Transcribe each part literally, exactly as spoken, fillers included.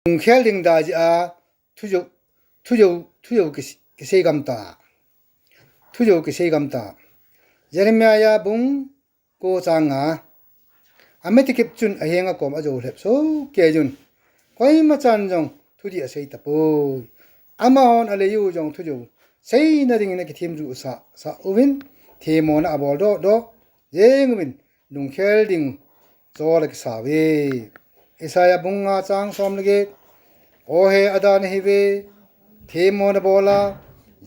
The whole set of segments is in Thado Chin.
Nungkhel ding da jeh a thujou, thujou, thujou kisei gam ta. Thujou kisei gam ta. Jeremiah bung ko chang nga. Ametikip chun ahenga kom ajou lhep soh kei jun. Koima chan jong thudih asei tapoi. Amahon alei u jong thujou seina dingin akithem juh sah sah uvin, themmona abol doh doh jeng uvin, nungkhel ding chol akisauve. Isaiah bung nga chang som le get. O he, ada nahiuve, themmona bol a,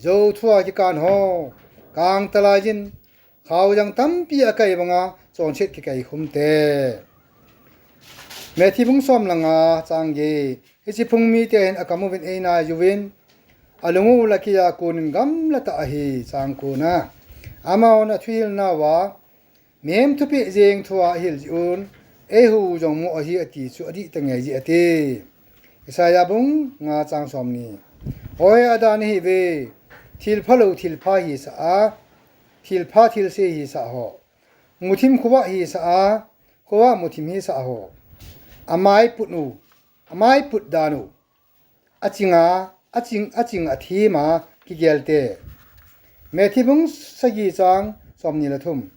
jou thua kikan ho, kang talai jin, khaojang tampi akai banga chonset kikai khum te. Matthew bung som le nga chang get. Hiche phung mite hin akam uvin einai uvin, alung u le akei a konin gamla tah ahi. Chang ko na. Amahon athuhilna uva, mihem thupeh jeng thua ahil jeh un, eiho jong mo ahi ati chu adih tah ngai jeh ati. Isaiah bung nga chang som ni. O he, ada nahiuve, thil phalou thil pha hisah a, thil pha thil se hisah ho, muthim khovah hisah a, khovah muthim hisah ho, amai put u, amai put dan u, aching a, aching, aching athem a kigel te. Matthew bung sagi chang som ni le thum.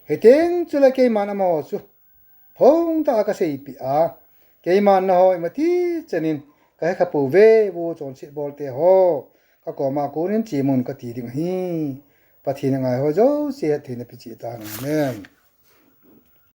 Hiteng chule keiman amaho chu phongtah a kaseipeh a, keiman nangho ima tichen in kahe khapouve, vo chonset bol te ho, kakoma konin chemun kati ding ahi. Pathen in angai ho jouse hetthei na pe cheh tan. Amen.